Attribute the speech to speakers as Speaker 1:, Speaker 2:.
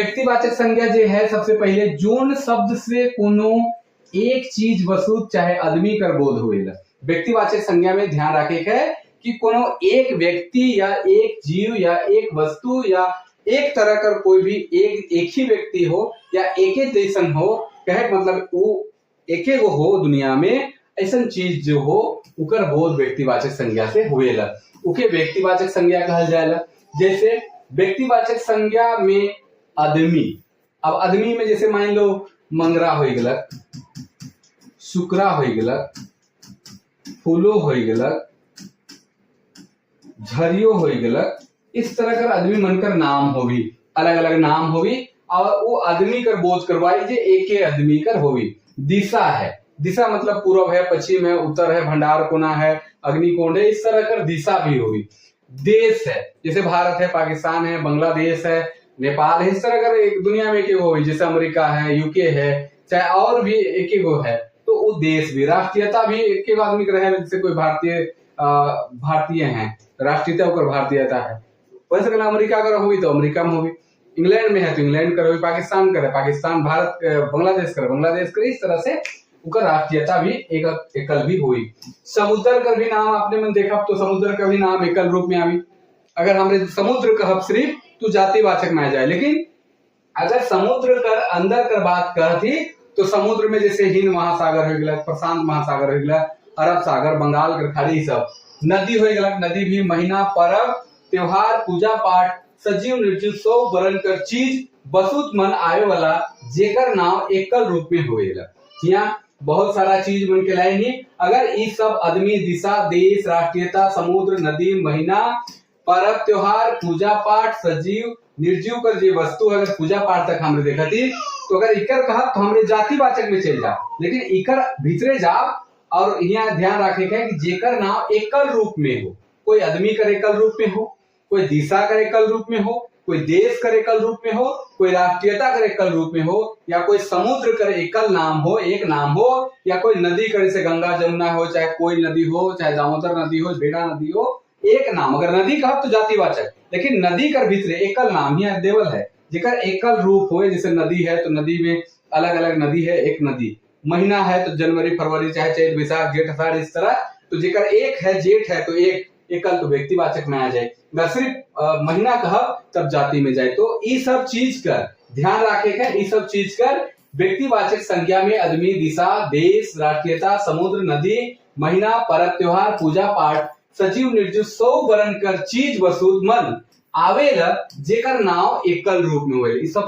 Speaker 1: व्यक्तिवाचक संज्ञा जे है, सबसे पहले जोन शब्द से कोनो एक चीज, वस्तु चाहे आदमी कर बोध होएला। व्यक्तिवाचक संज्ञा में ध्यान रखे के है कि कोनो एक व्यक्ति या एक जीव या एक वस्तु या एक तरह कर कोई भी एक एक ही व्यक्ति हो या एक ही जैसन हो, कहे के मतलब वो एके गो हो दुनिया में, ऐसा चीज जो हो, उकर बोध व्यक्तिवाचक संज्ञा से होएला, उके व्यक्तिवाचक संज्ञा कहल जाएला। जैसे व्यक्तिवाचक संज्ञा में आदमी। अब आदमी में जैसे मान लो मंगरा हो गलक, शुक्रा हो गलक, फूलो हो गलक, झरियो हो गलक, इस तरह कर आदमी मन कर नाम होवी, अलग अलग नाम होवी और वो आदमी कर बोध करवाई जे एक आदमी कर होवी। दिशा है, दिशा मतलब पूर्व है, पश्चिम है, उत्तर है, भंडार कोना है, अग्निकोण है, इस तरह कर दिशा भी होगी। देश है, जैसे भारत है, पाकिस्तान है, बांग्लादेश है, नेपाल है, इस तरह कर एक दुनिया में एक होगी, जैसे अमेरिका है, यूके है, चाहे और भी एक एक है, तो वो देश भी। राष्ट्रीयता भी एक एक आदमी के रहे, जैसे कोई भारतीय भारतीय हैं, राष्ट्रीयता ओकर भारतीयता है। वैसे अगर अमेरिका अगर होगी तो अमेरिका में होगी, इंग्लैंड में है तो इंग्लैंड कर होगी, पाकिस्तान करे पाकिस्तान, भारत बांग्लादेश करे बांग्लादेश करे, इस तरह से उनका राष्ट्रीयता भी एक एकल भी हुई। समुद्र का भी नाम आपने मन देखा तो समुद्र का भी नाम एकल रूप में आवी। अगर हमरे समुद्र कहब सिर्फ तो जातिवाचक में आ जाए, लेकिन अगर समुद्र कर अंदर कर बात कहती तो समुद्र में जैसे हिंद महासागर हो गया, प्रशांत महासागर हो गया, अरब सागर, बंगाल कर खाड़ी, सब। नदी हो गया, नदी भी। महीना, पर्व, त्योहार, पूजा पाठ, सजीव निर्जीव सौ वरण कर चीज बसुत मन आवे वाला, जेकर नाम एकल रूप में होएला। यहाँ बहुत सारा चीज मन के लाइन ही। अगर ई सब आदमी, दिशा, देश, राष्ट्रीयता, समुद्र, नदी, महीना, पर्व, त्योहार, पूजा पाठ, सजीव निर्जीव कर जे वस्तु है, अगर पूजा पाठ तक हमरे देखती तो अगर इकर कहब तो हमरे जातिवाचक में चल जा, लेकिन इकर भीतरे जा और यहाँ ध्यान रखे के है कि जेकर नाम एकल रूप में हो, कोई आदमी कर एकल रूप में हो, कोई दिशा कर एकल रूप में हो, कोई देश कर एकल रूप में हो, कोई राष्ट्रीयता कर एकल रूप में हो या कोई समुद्र कर एकल नाम हो, एक नाम हो, या कोई नदी कर, जैसे गंगा जमुना हो, चाहे कोई नदी हो, चाहे दामोदर नदी हो, भेड़ा नदी हो, एक नाम। अगर नदी कहब तो जातिवाचक, लेकिन नदी कर भीतरे एकल नाम ही देवल है, जेकर एकल रूप हो। जैसे नदी है तो नदी में अलग अलग नदी है, एक नदी। महीना है तो जनवरी, फरवरी, चाहे चैत, बैसाख, जेठ, अषाढ़, इस तरह। तो जेकर एक है, जेठ है तो एक एकल तो व्यक्तिवाचक में आ जाए। अगर सिर्फ महीना कहब तब जाति में जाए। तो ये सब चीज कर ध्यान रखे के, ये सब चीज कर व्यक्तिवाचक संज्ञा में आदमी, दिशा, देश, राष्ट्रीयता, समुद्र, नदी, महीना, पर्व, त्योहार, पूजा पाठ, सजीव निर्जीव सौ वरण कर चीज वस्तु मन आवेला, जेकर नाव एकल रूप में होएल। ई सब।